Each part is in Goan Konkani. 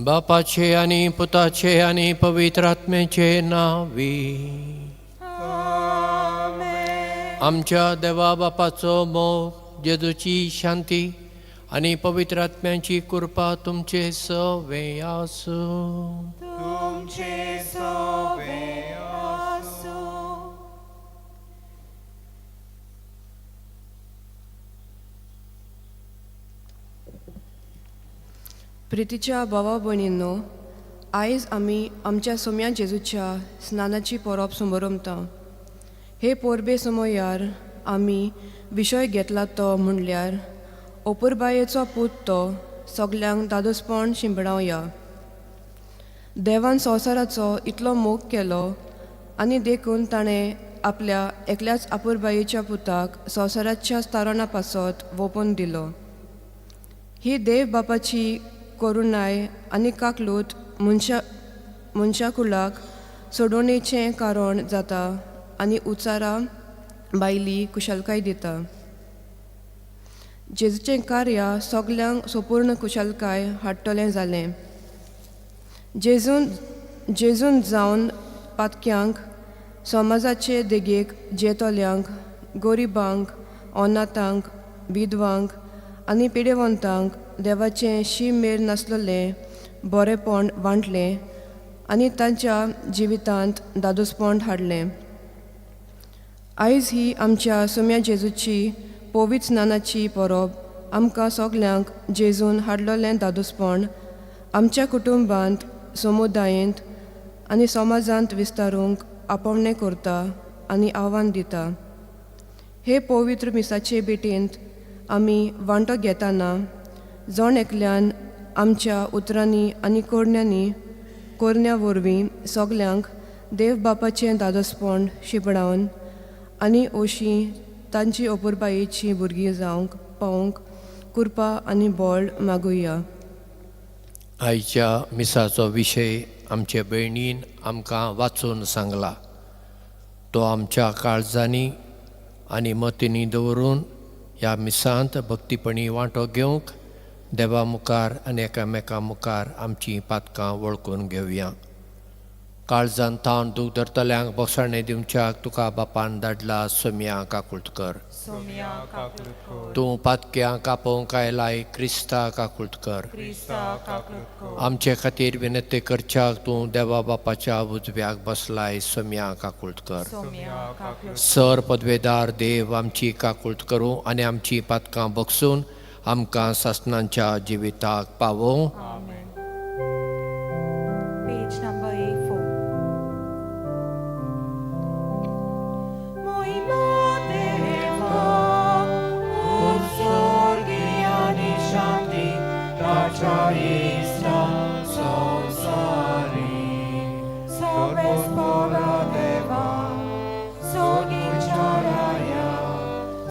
बापाचे आनी पुताचे आनी पवित्र आत्म्याचे नांवी। आमच्या देवा बापाचो मोग, जेजूची शांती आनी पवित्र आत्म्याची कृपा तुमचे सवे आसूं। तुमचे सवे आसूं। प्रितीच्या भावा भयणींनो, आयज आमी आमच्या सोम्या जेजूच्या स्नानाची परब समरमता। हे परबे समयार आमी विशय घेतला तो म्हणल्यार अपुरबायेचो पूत तो सगल्यांक दादोसपण शिंपडावया। देवान संवसाराचो इतलो मोग केलो आनी देखून ताणें आपल्या एकल्याच अपुरबायेच्या पुताक संवसाराच्या तारणा पासत वोपून दिलो। ही देव बापाची करुणाय आनी काकलूत मनशाकुलाक सोडोवणेचें कारण जाता आनी उचारा बायली कुशलकाय दिता। जेजूचें कार्य सगल्यांक संपूर्ण कुशलकाय हाडटलें जालें। जेजून जावन पातक्यांक, समाजाचे देगेक जेतल्यांक, गरिबांक, अनाथांक, विधवांक आनी पिडेवंतांक देवाचें शीम मेर नासलेलें बरेंपण वांटलें आनी तांच्या जिवितांत दादोसपण हाडलें। आयज ही आमच्या सोम्या जेजूची पवित्र स्नानाची परब आमकां सगल्यांक जेजून हाडलेलें दादोसपण आमच्या कुटुंबांत, समुदायेंत आनी समाजांत विस्तारूंक आपोवणें करता आनी आव्हान दिता। हे पवित्र मिसाचे भेटेंत आमी वांटो घेतना जण एकल्यान आमच्या उतरांनी आनी करण्या वरवीं सगल्यांक देव बापाचें दादोसपण शिंपडावन आनी अशीं तांची अपुरबायेचीं भुरगीं जावंक पावोवंक कृपा आनी बळ मागुया। आयच्या मिसाचो विशय आमचे भयणीन आमकां वाचून सांगला। तो आमच्या काळजांनी आनी मतींनी दवरून ह्या मिसांत भक्तीपणी वांटो घेवंक देवा मुखार आनी एकामेका मुखार आमचीं पातकां वळखून घेवया। काळजान थावन दूख धरतल्यांक बोगसाणें दिवच्याक तुका बापान धाडला सोम्या काकूळट कर। तूं पातक्यांक आपोवंक आयलाय क्रिस्ता काकूळट कर। आमचे खातीर विनंती करच्याक तूं देवा बापाच्या उजव्याक बसलाय सोम्या काकूळट कर। सर पदवेदार देव आमची काकूळट करूं आनी आमची पातकां बगसून आमकां सासणांच्या जिविताक पावोवं। Page number A4. मोहिमा देवा, उत्सर्गी आनी शांती ताच्या इश्टा संवसारी. सर्वेस्पोरा देवा, सोगिचाराया,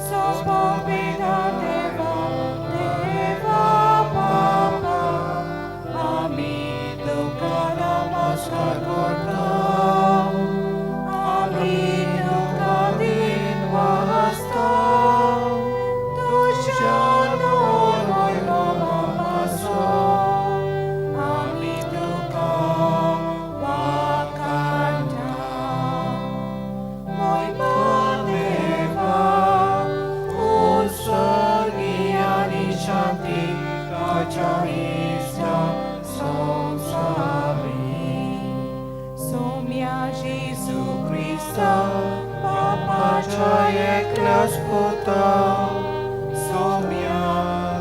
सोपोपिता देवा, देवा बापा, आमी तुका नमस्कार करता. आमी तुका दिनवासता. तुज्या दोन पासो, आमी तुका वाखाणटा. मोहिमा देवा, उत्सर्गी आनी शांती ताच्या इश्टा संवसारी. सोम्या जेजू क्रिस्ता, बापाच्या एकल्याच पुता, सोम्या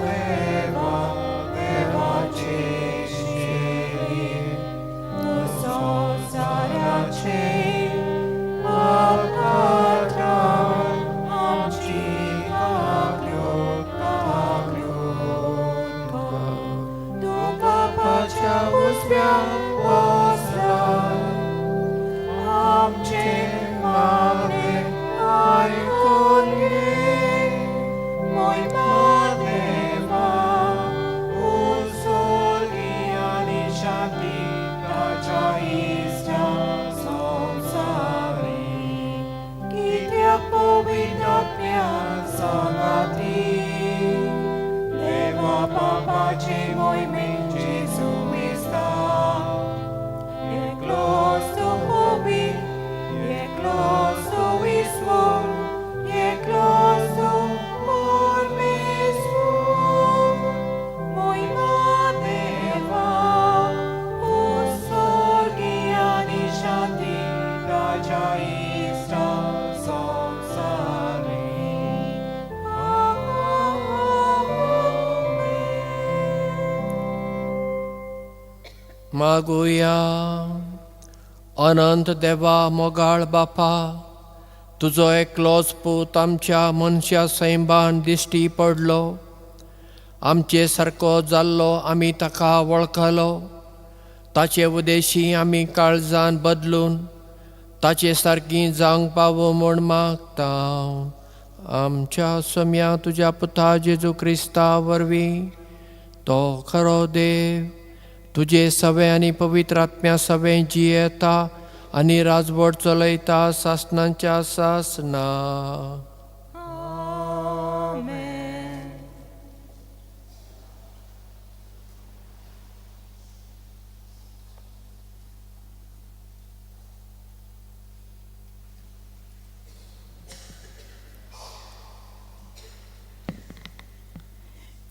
देवा, देवाचे शरीर, तूं संवसाराचे पाप काडटा, आमची काकलूट काकलूट कर. तूं बापाच्या उजव्याक बसला, आमचे मागणे आयकून घे. मोहिमा देवा, उत्सर्गी आनी शांती ताच्या इश्टा संवसारी. कित्याक पवित्र आत्म्या सांगाती, देवा बापाचे मोहिमे जेजू क्रिस्ता. मागुया. अनंत देवा मोगाळ बापा, तुजो एकलोच पूत आमच्या मनशा सैमान दिश्टी पडलो. आमचे सारको जाल्लो आमी ताका वळखलो. ताचे उदेशी आमी काळजान बदलून ताचे सारकी जावंक पावो म्हूण मागता. आमच्या सम्या तुज्या पुता जेजू क्रिस्ता वरवीं, तो खरो देव तुजे सवे आनी पवित्र आत्म्या सवे जियेता आनी राजवट चलयता सासनांच्या सासना.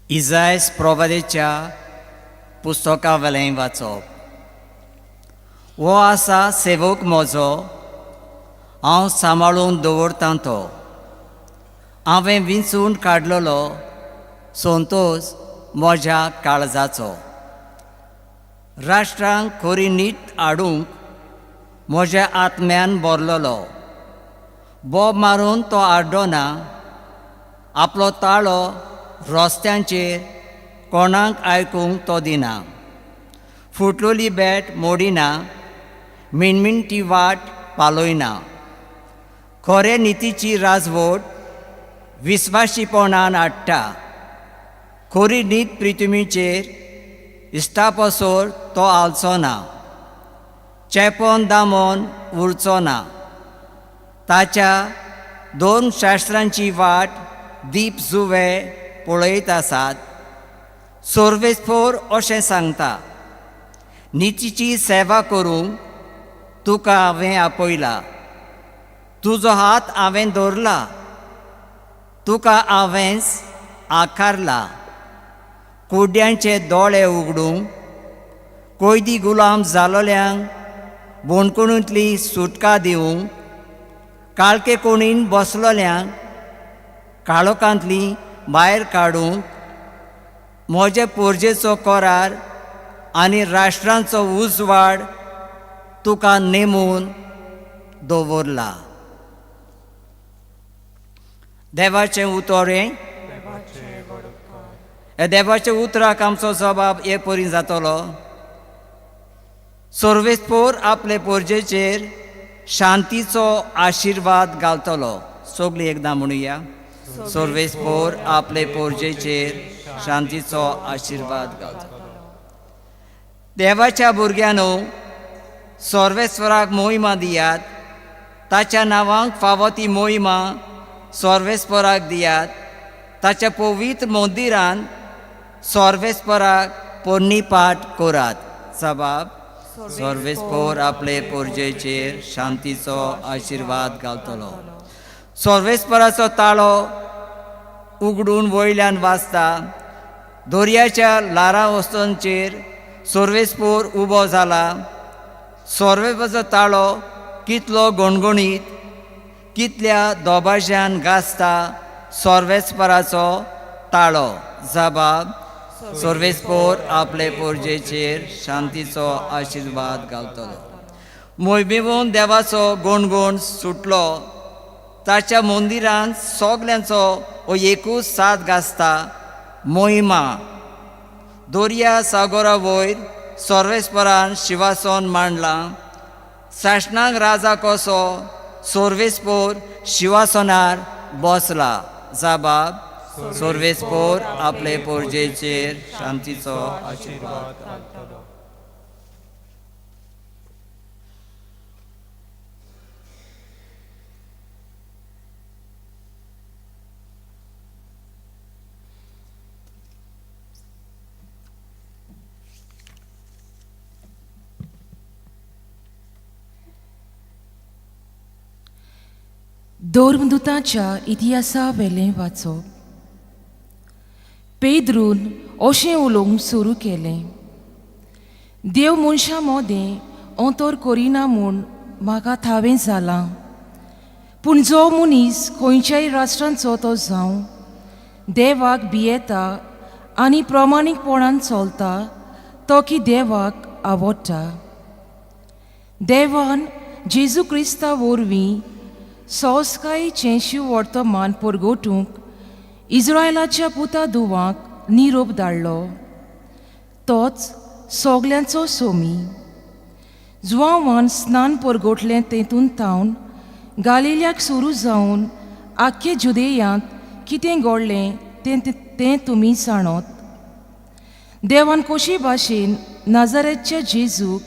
इजायस प्रोवादेच्या पुस्तका वेलें वाचप. हो आसा सेवक म्हजो, हांव सांबाळून दवरतां तो. हांवें विंचून काडलेलो संतोश म्हज्या काळजाचो. राष्ट्रांक खरी नीत हाडूंक म्हज्या आत्म्यान भरलेलो. बोब मारून तो आड्डना, आपलो ताळो रस्त्यांचेर कोणाक आयकूंक तो दिना. फुटलोली बॅट मोडिना, मिणमिणटी वाट पालयना. खरे नितीची राजवट विस्वाशीपणान हाडटा. खरी नीत प्रितुमीचेर इश्टापसोर तो आलचो ना, चेपोन दामोन उरचो ना. ताच्या दोन शास्त्रांची वाट दीप जुवे पळयत आसात. सोर्वेस्पोर अशें सांगता, नितीची सेवा करूंक तुका हांवें आपयला. तुजो हात हांवें दवरला, तुका हांवें आकारला. कुड्यांचे दोळे उगडूंक, कोयदी गुलाम जालोल्यांक बोणकुणूंतली सुटका दिवंक, काळके कोणीन बसलोल्यांक काळोखांतली भायर काडूंक, म्हजे पोरजेचो करार आनी राष्ट्रांचो उजवाड तुका नेमून दवरला. देवाचें उतर हें. देवाच्या उतराक आमचो जबाब हे परी जातलो. सर्वेस्पोर आपले पोरजेचेर शांतीचो आशिर्वाद घालतलो. सगळीं एकदां म्हणुया, सर्वेस्पोर आपले पोरजेचेर शांतीचो आशिर्वाद घालतलो. देवाच्या भुरग्यांनो, सर्वेस्वराक मोहिमा दियात. ताच्या नांवांक फावो ती मोहिमा सर्वेस्पराक दियात. ताच्या पवित्र मंदिरान सर्वेस्पराक पोरणीपाठ करात. जबाब, सर्वेस्पोर आपले पोरजेचेर शांतीचो आशिर्वाद घालतलो. सर्वेस्पराचो ताळो उगडून वयल्यान वाजता. दर्याच्या ल्हारां वस्तूंचेर सर्वेस्पोर उबो जाला. सर्वेस्पराचो ताळो कितलो गणगणीत, कितल्या दोबाज्यान गाजता सर्वेस्पराचो ताळो. जबाब, सर्वेस्पोर आपले पोरजेचेर शांतीचो आशिर्वाद घालतलो. मोहिमेवन देवाचो गणगण सुटलो. ताच्या मंदिरांत सगल्यांचो हो एकूच साथ गाजता मोहिमा. दर्या सागोरा वयर सर्वेस्परान शिवासन मांडलां. सासणाक राजा कसो सर्वेस्पोर शिवासनार बसला. जबाब, सर्वेस्पोर आपले पोरजेचेर शांतीचो आशिर्वाद घालतलो. धर्मदुताच्या इतिहासा वेलें वाचप. पेद्रून अशें उलोवंक सुरू केलें, देव मनशां मदें अंतर करिना म्हूण म्हाका थावें जालां. पूण जो मनीस खंयच्याय राष्ट्रांचो तो जावं, देवाक भियेता आनी प्रमाणीकपणान चलता, तो की देवाक आवडटा. देवान जेजू क्रिस्ता वरवीं सोंसकायेचें शिववर्तमान परगटूंक इज्रायलाच्या पुता धुवांक निरोप धाडलो. तोच सगल्यांचो सोमी. जुवांवान स्नान परगटलें तेतून तावन गालिल्याक सुरू जावन आख्खे जुदेयांत कितें घडलें तें तें तुमी जाणत. देवान कशी भाशेन नाजारेतच्या जेजूक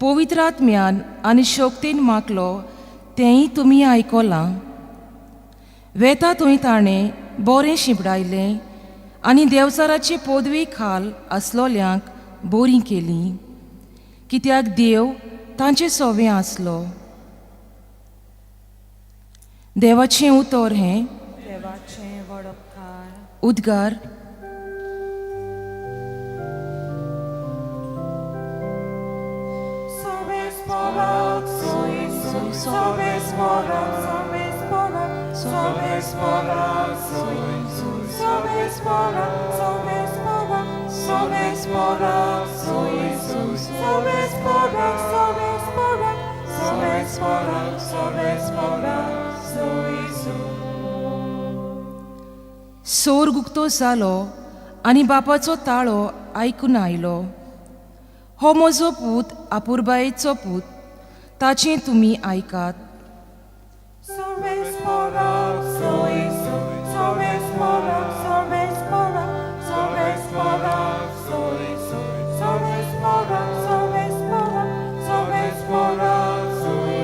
पवित्र आत्म्यान आनी शक्तीन मागलो तेंय तुमी आयकलां. वेता थंय ताणें बरें शिंपडायलें आनी देवचाराचे पदवी खाल आसलोल्यांक बरीं केलीं, कित्याक देव तांचे सोवें आसलो. देवाचें उतर हें. देवाचें वडपकार. उद्गार. Soves porac, soi, soves porac, soves porac, soves porac, soi, soves porac, soves porac, soves porac, soi, soves porac, soves porac, soves porac, soves porac, soi. सोर गुक्तो जालो आनी बापाचो ताळो आयकून आयलो. हो म्हजो पूत, आपुरबायेचो पूत, ताचें तुमी आयकात. Soves porac, soi, soves porac, soves porac, soves porac, soi, soves porac, soves porac, soves porac, soi,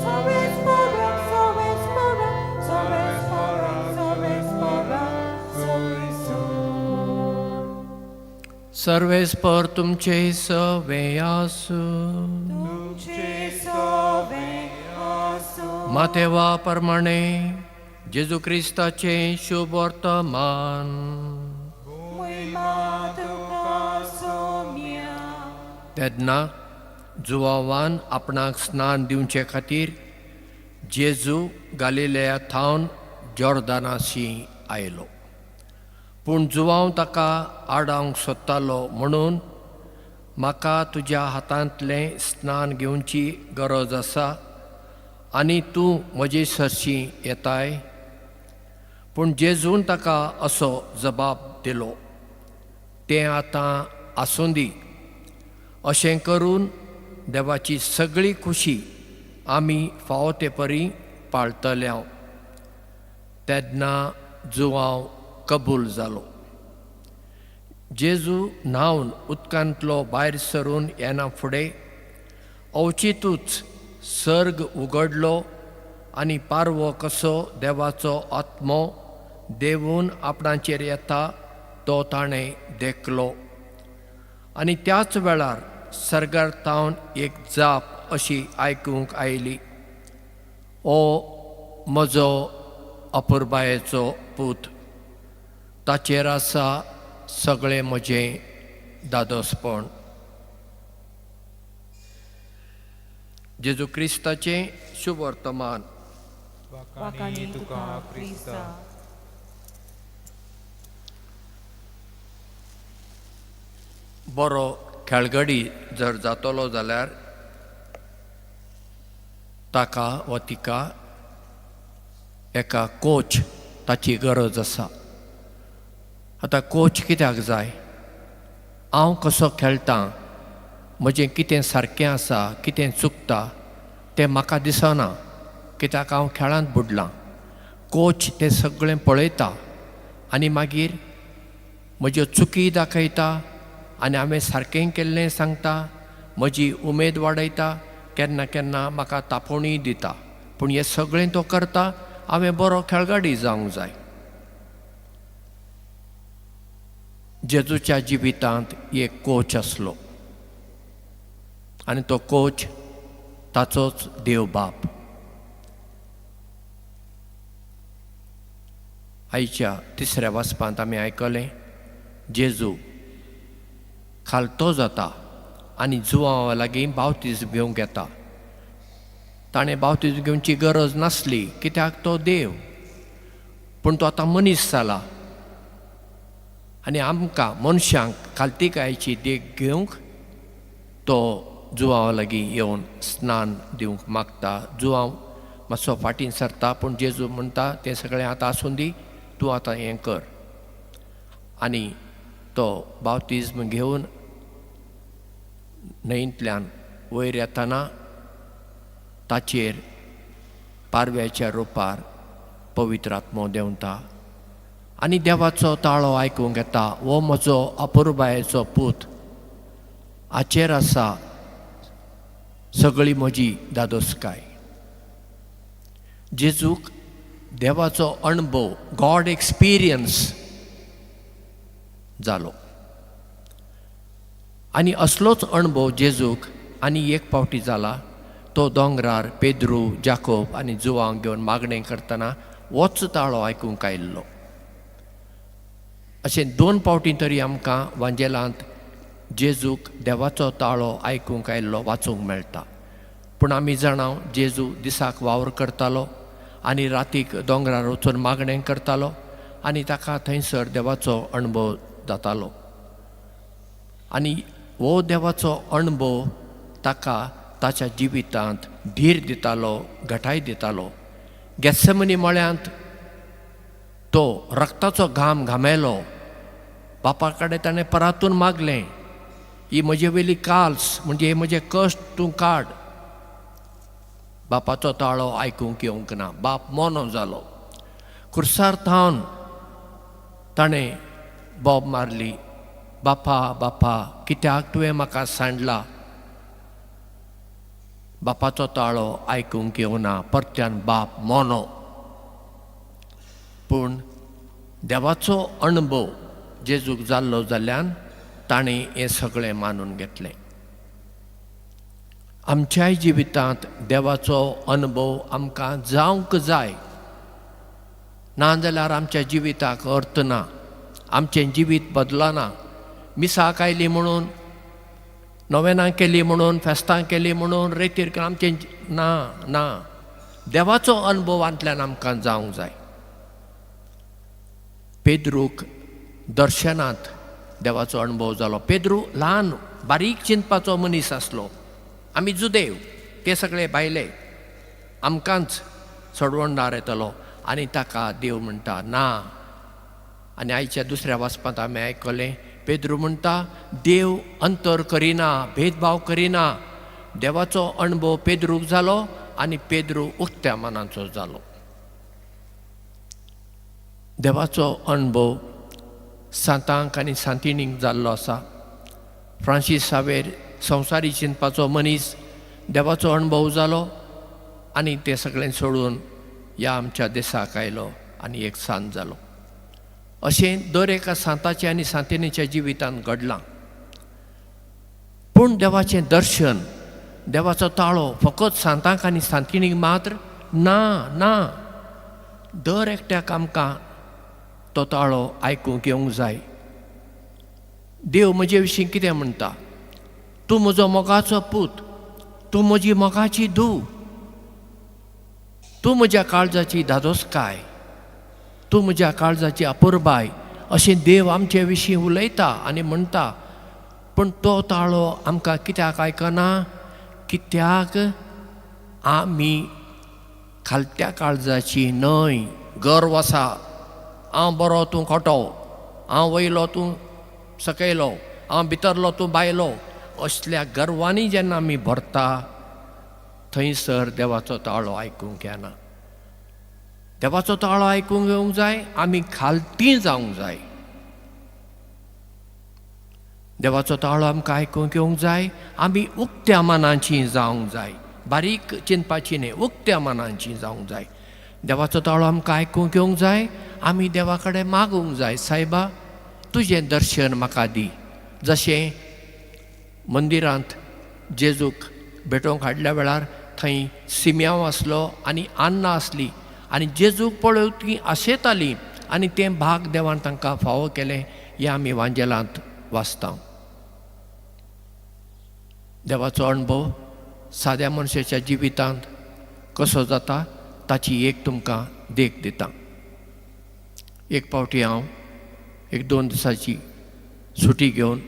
soves porac, soves porac, soves porac, soves porac, soi. सर्वेस्पर तुमचे सवे आसूं. तुमचे सवे आसूं. मातेवा प्रमाणे जेजू क्रिस्ताचें शुभ वर्तमान. महिमा तुका सोम्या. तेन्ना जुवावान आपणाक स्नान दिवचे खातीर जेजू गालिलेया थावन जॉर्दानाशी आयलो. पूण जुवांव ताका आडावंक सोदतालो म्हणून म्हाका तुज्या हातांतलें स्नान घेवची गरज आसा आनी तूं म्हजे सरशी येताय? पूण जेजून ताका असो जबाब दिलो, तें आतां आसूं दी. अशें करून देवाची सगळी खुशी आमी फावो ते परी पाळतले. तेन्ना जुवांव कबूल जालो. जेजू न्हावन उदकांतलो भायर सरून येना फुडें अवचितूच सर्ग उगडलो आनी पारवो कसो देवाचो आत्मो देवून आपणाचेर येता तो ताणें देखलो. आनी त्याच वेळार सर्गार तावन एक जाप अशी आयकूंक आयली, ओ म्हजो अपुरबायेचो पूत, ताचेर आसा सगळें म्हजें दादोसपण. जेजू क्रिस्ताचें शुभ वर्तमान. वाखाणी तुका क्रिस्ता. बरो खेळगडी जर जातलो जाल्यार ताका वा तिका एका कोच ताची गरज आसा. आतां कोच कित्याक जाय? हांव कसो खेळटां, म्हजें कितें सारकें आसा, कितें चुकता तें म्हाका दिसना, कित्याक हांव खेळांत बुडलां. कोच तें सगळें पळयता आनी मागीर म्हज्यो चुकी दाखयता आनी हांवें सारकें केल्लें सांगता, म्हजी उमेद वाडयता, केन्ना केन्ना म्हाका तापोवणीय दिता. पूण हें सगळें तो करता हांवें बरो खेळगाडी जावंक जाय. जेजूच्या जिवितांत एक कोच आसलो आनी तो कोच ताचोच देव बाप. आयच्या तिसऱ्या वाचपांत आमी आयकलें, जेजू खालतो जाता आनी जुवांवा लागीं बावतीस घेवंक येता. ताणें बावतीस घेवची गरज नासली, कित्याक तो देव. पूण तो आतां मनीस जाला आनी आमकां मनशांक खालतीकायेची देख घेवंक तो जुवांव लागीं येवन स्नान दिवंक मागता. जुवांव मातसो फाटीं सरता, पूण जेजू म्हणटा तें सगळें आतां आसूं दी, तूं आतां हें कर. आनी तो बावतिज्म घेवन न्हंयंतल्यान वयर येतना ताचेर पारव्याच्या रुपार पवित्र आत्मो देंवता आनी देवाचो ताळो आयकूंक येता, हो म्हजो अपुरबायेचो पूत, हाचेर आसा सगळी म्हजी दादोसकाय. जेजूक देवाचो अणभव, गॉड एक्सपिरियन्स जालो. आनी असलोच अणभव जेजूक आनी एक फावटी जाला, तो दोंगरार पेद्रू, जाकोब आनी जुवांक घेवन मागणें करतना होच ताळो आयकूंक आयिल्लो. अशें दोन फावटी तरी आमकां वांजेलांत जेजूक देवाचो ताळो आयकूंक आयिल्लो वाचूंक मेळटा. पूण आमी जाणा जेजू दिसाक वावर करतालो आनी रातीक दोंगरार वचून मागणें करतालो आनी ताका थंयसर देवाचो अणभव जातालो. आनी हो देवाचो अणभव ताका ताच्या जिवितांत धीर दितालो, घटाय दितालो. गेत्सेमनी मळ्यांत तो रक्ताचो घाम घामेलो. बापा कडेन ताणें परातून मागलें, ही म्हजे वयली काल्स म्हणजे हे म्हजे कश्ट तूं काड. बापाचो ताळो आयकूंक येवंक ना, बाप मोनो जालो. खुर्सार थावन ताणें बोब मारली, बापा बापा कित्याक तुवें म्हाका सांडला. बापाचो ताळो आयकूंक येवना, परत्यान बाप मोनो. पूण देवाचो अणभव जेजूक जाल्लो जाल्ल्यान ताणें हें सगळें मानून घेतलें. आमच्याय जिवितांत देवाचो अणभव आमकां जावंक जाय, नाजाल्यार आमच्या जिविताक अर्थ ना, आमचें जिवीत बदलना. मिसाक आयली म्हणून, नोवेनां केली म्हणून, फेस्तां केली म्हणून, रेतीर आमचें ना ना. देवाचो अणभवांतल्यान आमकां जावंक जाय. पेद्रूक दर्शनांत देवाचो अणभव जालो. पेद्रू ल्हान बारीक चिंतपाचो मनीस आसलो. आमी जुदेव, ते सगळे भायले, आमकांच सोडवणदार येतलो. आनी ताका देव म्हणटा ना. आनी आयच्या दुसऱ्या वाचपांत आमी आयकलें, पेद्रू म्हणटा देव अंतर करिना, भेदभाव करिना. देवाचो अणभव पेद्रूक जालो आनी पेद्रू उक्त्या मनाचो जालो. देवाचो अणभव सांतांक आनी सांतिणींक जाल्लो आसा. फ्रांसीस सावेर संवसारी चिंतपाचो मनीस, देवाचो अणभव जालो आनी तें सगळें सोडून ह्या आमच्या देशाक आयलो आनी एक सांत जालो. अशें दर एका सांताच्या आनी सांतिणीच्या जिवितांत घडलां. पूण देवाचें दर्शन, देवाचो ताळो फकत सांतांक आनी सांतिणींक मात्र ना ना, दर एकट्याक आमकां तो ताळो आयकूंक येवंक जाय. देव म्हजे विशीं कितें म्हणटा? तूं म्हजो मोगाचो पूत, तूं म्हजी मोगाची धूव, तूं म्हज्या काळजाची धादोसकाय, तूं म्हज्या काळजाची अपुरबाय, अशें देव आमचे विशीं उलयता आनी म्हणटा. पूण तो ताळो आमकां कित्याक आयकना? कित्याक आमी खालत्या काळजाची न्हय. गर्व आसा, हांव बरो तूं खोटो, हांव वयलो तूं सकयलो, हांव भितरलो तूं भायलो, असल्या गर्वांनी जेन्ना आमी भरता थंयसर देवाचो ताळो आयकूंक येना. देवाचो ताळो आयकूंक येवंक जाय, आमी खालती जावंक जाय. देवाचो ताळो आमकां आयकूंक येवंक जाय, आमी उक्त्या मनाची जावंक जाय, बारीक चिंतपाची न्हय, उक्त्या मनाची जावंक जाय. देवाचो ताळो आमकां आयकूंक येवंक जाय, आमी देवा कडेन मागूंक जाय, सायबा तुजें दर्शन म्हाका दी. जशें मंदिरांत जेजूक भेटोवंक हाडल्या वेळार थंय सिम्यांव आसलो आनी आन्ना आसली आनी जेजूक पळोवन ती आशेताली आनी तें भाग देवान तांकां फावो केलें, हें आमी वांजेलांत वाचता. देवाचो अणभव साद्या मनशाच्या जिवितांत कसो जाता ताची एक तुमकां देख दिता. एक फावटी हांव एक 2 दिसाची सुटी घेवन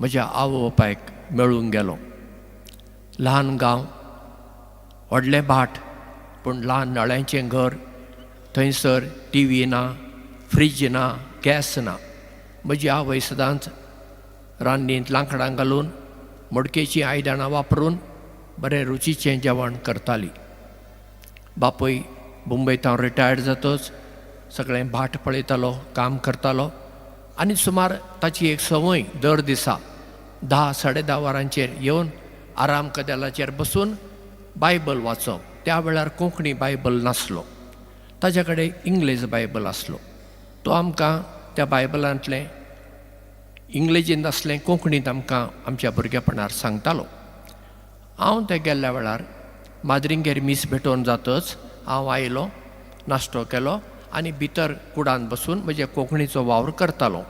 म्हज्या आवय बापायक मेळूंक गेलो. ल्हान गांव, व्हडलें भाट, पूण ल्हान नळ्यांचें घर. थंयसर टी व्ही ना, फ्रीज ना, गॅस ना. म्हजी आवय सदांच रान्नींत लांकडां घालून मडकेचीं आयदनां वापरून बरें रुचीचें जेवण करताली. बापूय मुंबयत रिटायर्ड जातच सगळें भाट पळयतालो, काम करतालो आनी सुमार ताची एक संवय दर दिसा 10 10:30 वरांचेर येवन आराम कदेलाचेर बसून बायबल वाचप. त्या वेळार कोंकणी बायबल नासलो, ताच्या कडेन इंग्लेज बायबल आसलो. तो आमकां त्या बायबलांतलें इंग्लेजींत आसलें कोंकणींत आमकां आमच्या भुरगेपणार सांगतालो. हांव ते गेल्ल्या वेळार माद्रिंगेर मीस भेटोवन जातच हांव आयलो, नाश्तो केलो आनी भितर कुडान बसून म्हजे कोंकणीचो वावर करतालो.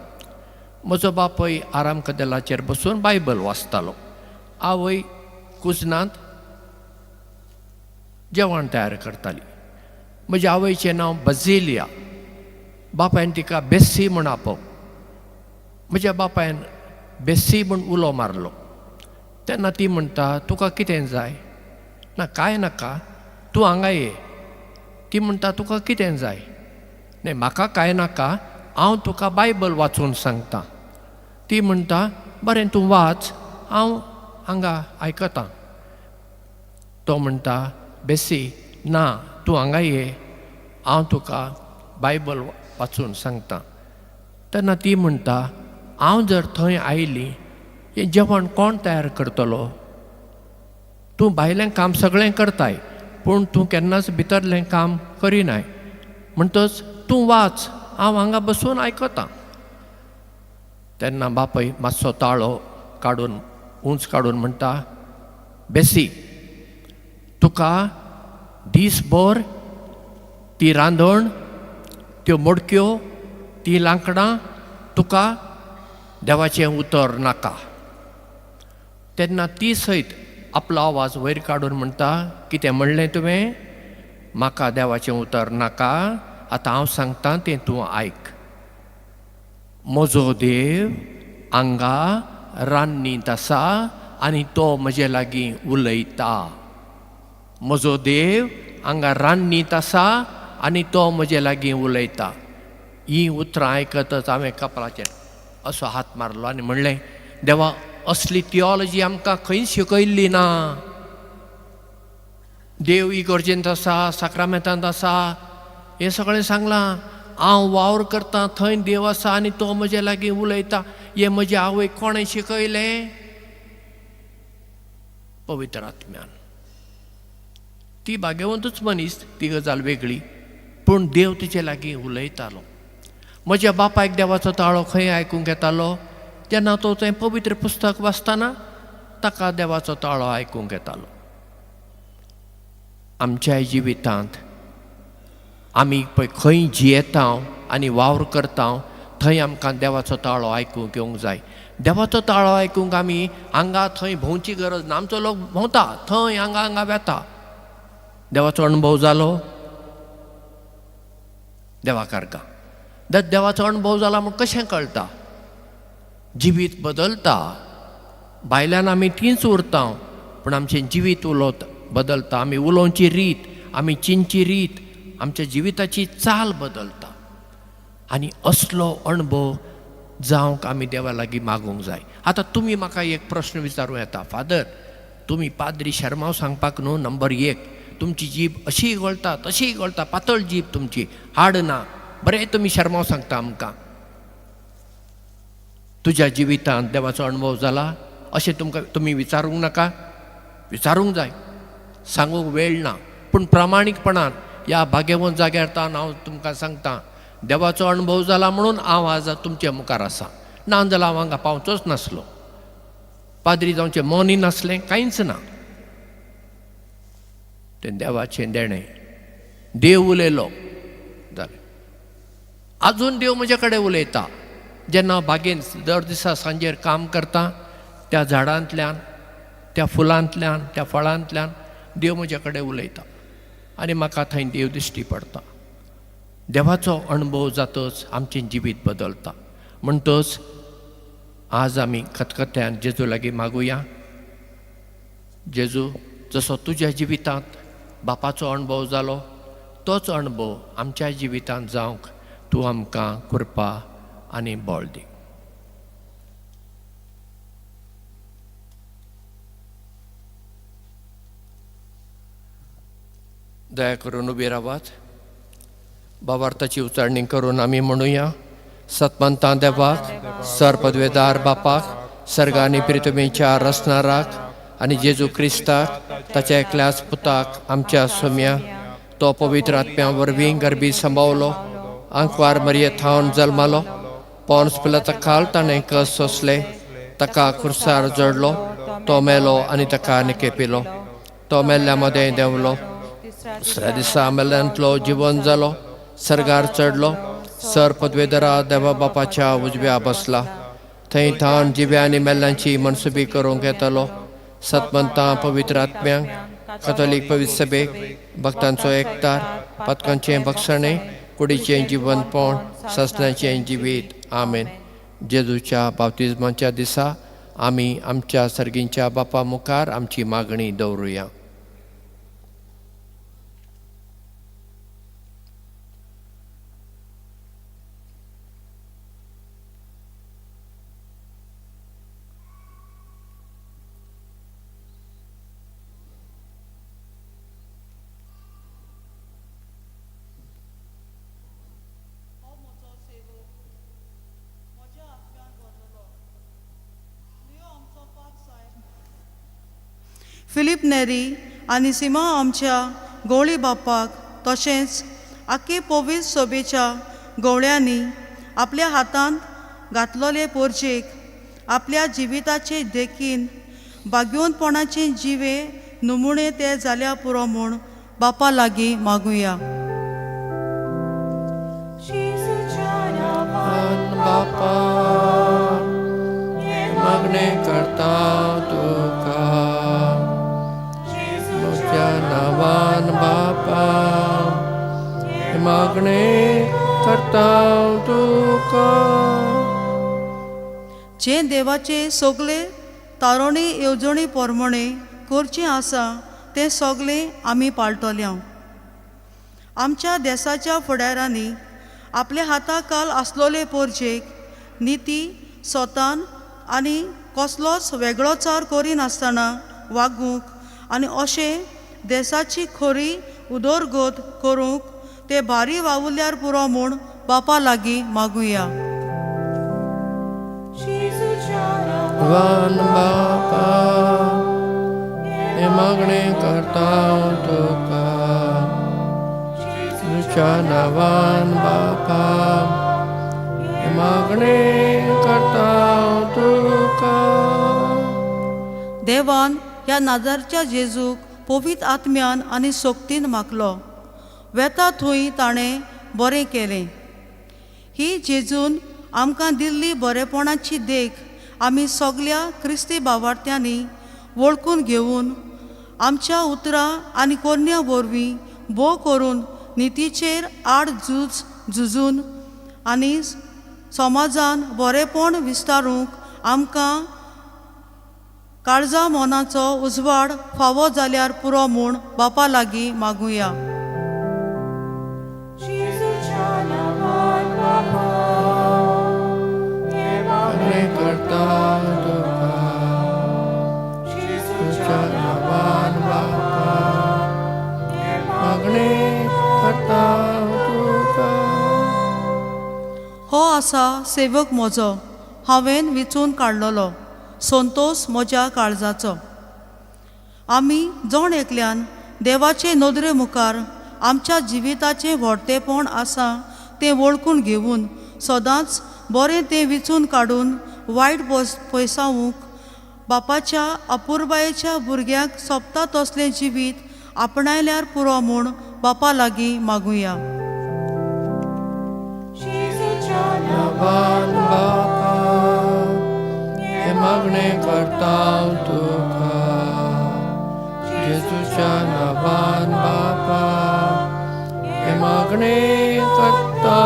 म्हजो बापूय आराम कदेलाचेर बसून बायबल वाचतालो. आवय कुजनांत जेवण तयार करताली. म्हज्या आवयचें नांव बझेलिया. बापायन तिका बेस्सी म्हूण आपोवप. म्हज्या बापायन बेस्सी म्हूण उलो मारलो तेन्ना ती म्हणटा, तुका कितें जाय? ना, कांय नाका, तूं हांगा ये. ती म्हणटा, तुका कितें जाय? न्हय, म्हाका कांय नाका, हांव तुका बायबल वाचून सांगता. ती म्हणटा, बरें तूं वाच, हांव हांगा आयकतां. तो म्हणटा, बेसी ना, तूं हांगा ये, हांव तुका बायबल वाचून सांगता. तेन्ना ती म्हणटा, हांव जर थंय आयली हें जेवण कोण तयार करतलो? तूं भायलें काम सगळें करताय, पूण तूं केन्नाच भितरलें काम करिनाय, म्हणटच तूं वाच, हांव हांगा बसून आयकतां. तेन्ना बापूय मातसो ताळो काडून उंच काडून म्हणटा, बेसी, तुका दीसभर ती रांदण, त्यो मडक्यो, तीं लांकडां, तुका देवाचें उतर नाका. तेन्ना ती सयत आपलो आवाज वयर काडून म्हणटा, कितें म्हणलें तुवें? म्हाका देवाचें उतर नाका, आतां हांव सांगता तें तूं आयक. म्हजो देव हांगा रान्नींत आसा आनी तो म्हजे लागीं उलयता. म्हजो देव हांगा रान्नींत आसा आनी तो म्हजे लागीं उलयता. हीं उतरां आयकतच हांवें कपलाचेर असो हात मारलो आनी म्हणलें, देवा, असली थियोलॉजी आमकां खंयच शिकयल्ली ना. देव इगर्जेंत आसा, साक्रामेंतांत आसा, हें सगळें सांगलां. हांव वावर करतां थंय देव आसा आनी तो म्हजे लागीं उलयता. हें म्हजे आवयक कोणें शिकयलें? पवित्र आत्म्यान. ती भाग्यवंतूच मनीस, ती गजाल वेगळी, पूण देव तिचे लागीं उलयतालो. म्हज्या बापायक देवाचो ताळो खंय आयकूंक येतालो? जेन्ना तो तें पवित्र पुस्तक वाचतना ताका देवाचो ताळो आयकूंक येतालो. आमच्याय जिवितांत आमी पळय खंय जियेता आनी वावर करता थंय आमकां देवाचो ताळो आयकूंक येवंक जाय. देवाचो ताळो आयकूंक आमी हांगा थंय भोंवची गरज ना. आमचो लोक भोंवता थंय हांगा हांगा वेता. देवाचो अणभव जालो देवाकारका. देवाचो अणभव जाला म्हूण कशें कळटा? जिवीत बदलता. भायल्यान आमी तींच उरता, पूण आमचें जिवीत उलोवता बदलता. आमी उलोवची रीत, आमी चिंतची रीत, आमच्या जिविताची चाल बदलता. आनी असलो अणभव जावंक आमी देवा लागीं मागूंक जाय. आतां तुमी म्हाका एक प्रश्न विचारूं येता, फादर तुमी पाद्री शर्माव सांगपाक न्हू, नंबर 1, तुमची जीब अशीय गळटा तशीय गळटा, पातळ जीब तुमची, हाड ना, बरें तुमी शर्माव सांगता आमकां. तुज्या जिवितांत देवाचो अणभव जाला अशें तुमकां तुमी विचारूंक नाका? विचारूंक जाय, सांगूंक वेळ ना, पूण प्रामाणीकपणान ह्या भाग्यवंत जाग्यार तावन हांव तुमकां सांगता, देवाचो अणभव जाला म्हणून हांव आज तुमच्या मुखार आसा. ना जाल्यार हांव हांगा पावचोच नासलो, पाद्री जावचें मनय नासलें, कांयच ना. तें देवाचें देणें. देव उलयलो जालें. आजून देव म्हजे कडेन उलयता. जेन्ना हांव बागेन दर दिसा सांजेर काम करता, त्या झाडांतल्यान, त्या फुलांतल्यान, त्या फळांतल्यान देव म्हजे कडेन उलयता आनी म्हाका थंय देव दिश्टी पडटा. देवाचो अणभव जातच आमचें जिवीत बदलता. म्हणटच आज आमी खतखत्यान जेजू लागीं मागुया. जेजू, जसो तुज्या जिवितांत बापाचो अणभव जालो तोच अणभव आमच्या जिवितांत जावंक तूं आमकां कृपा आनी बळ दी. दया करून उबी रावात. भावार्थाची उचारणी करून आमी म्हणुया. सतमंता देवाक, सर पदवेदार बापाक, सर्गानी प्रितमेच्या रचणाराक आनी जेजू क्रिस्ताक ताच्या एकल्याच पुताक आमच्या सोम्या, तो पवित्र आत्म्या वरवीं गरबी सांबावलो, आंकवार मरये थावन जल्मालो, पोन्स पिलाता खाल ताणें कस सोंसले, ताका खुर्सार जडलो, तो मेलो आनी ताका निकेपिलो, तो मेल्ल्या मदें देंवलो, दुसऱ्या दिसा मेल्ल्यांतलो जिवन जालो, सर्गार चडलो, सर पदवेदरा देवा बापाच्या उजव्या बसला, थंय थावन जिव्या आनी मेल्ल्यांची मनसुबी करूंक येतलो. सतमंतां पवित्र आत्म्यांक, कथोलीक पवित्र सभेक, भक्तांचो एकतार, पातकांचें भक्षणें, कुडीचें जिवनपण, ससण्याचें जिवीत. आमेन. जेजूच्या बाप्तिज्माच्या दिसा आमी आमच्या सर्गींच्या बापा मुखार आमची मागणी दवरुया. फिलीप नेरी आनी सीमा आमच्या गवळी बापाक तशेंच आख्खे पवित्र सभेच्या गवळ्यांनी आपल्या हातांत घातलेले पोरजेक आपल्या जिविताचे देखीन भाग्योनपणाचे जिवे नमुणे ते जाल्या पुरो म्हूण बापा लागीं मागुया. बापा मागणे करता तुका तुज्या नांवान बापा मागणे करता तुका. जे देवाचे सगळे तारोणी येवजणी प्रमाणे करचें आसा तें सगळें आमी पाळटले. आमच्या देसाच्या फुडारांनी आपल्या हाता काल आसलोले पोरजेक निती स्वतान आनी कसलोच वेगळोचार करिनासतना वागूंक आनी अशें देसाची खरी उदरगत करूंक ते भारी वावुरल्यार पुरो म्हूण बापा लागीं मागुया. वन बापा हे मागणे करता तुका तुज्या नांवान बापा हे मागणे करता तुका. देवान ह्या नाजारच्या जेजूक पवित्र आत्म्यान आनी सोक्तीन मागलो, वेता थंय ताणें बरें केलें. ही जेजून आमकां दिल्ली बरेपणाची देख आमी सगल्या क्रिस्ती भावार्थ्यांनी वळखून घेवन आमच्या उतरां आनी कोरण्या वरवीं भोव करून नितीचेर आड झूज झुजून आनी समाजान बरेपण विस्तारूंक आमकां काळजा मनाचो उजवाड फावो जाल्यार पुरो म्हूण बापा लागीं मागुया. करता तुका तुज्या नांवान बापा मागणे करता तुका. हो आसा सेवक म्हजो, हांवें विचून काडलेलो, संतोष म्हज्या काळजाचो. आमी जण एकल्यान देवाचे नदरे मुखार आमच्या जिविताचें व्हडतेपण आसा तें वळखून घेवन सदांच बरें तें विचून काडून वायट पयसावूंक बापाच्या अपुरबायेच्या भुरग्यांक सोबता तसलें जिवीत आपणायल्यार पुरो म्हूण बापा लागीं मागुया. बापा हे मागणे करता तुका जेजूच्या नांवान बापा हे मागणे करता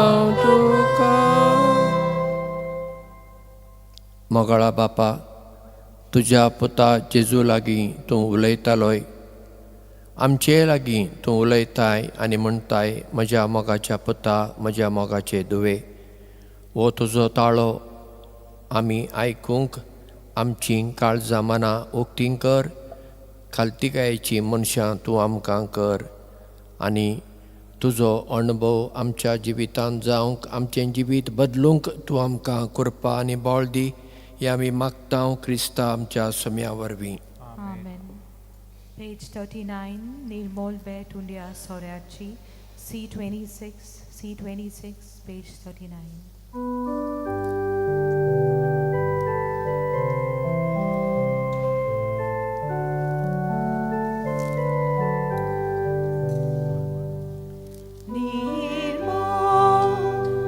तुका. मोगाळा बापा, तुज्या पुता जेजू लागीं तूं उलयतालोय, आमचे लागीं तूं उलयताय आनी म्हणटाय, म्हज्या मोगाच्या पुता, म्हज्या मोगाचे दुवे, हो तुजो ताळो आमी आयकूंक आमचीं काळजां मनां उक्तीं कर. खालतीकायेचीं मनशां तूं आमकां कर आनी तुजो अणभव आमच्या जिवितांत जावंक, आमचें जिवीत बदलूंक तूं आमकां कृपा आनी बळ दी. हें आमी मागता क्रिस्ता आमच्या सम्या वरवीं. आमेन. पेज 39, निर्मोल भेट उंड्या सोऱ्याची, C26, C26, page 39. निर्मोल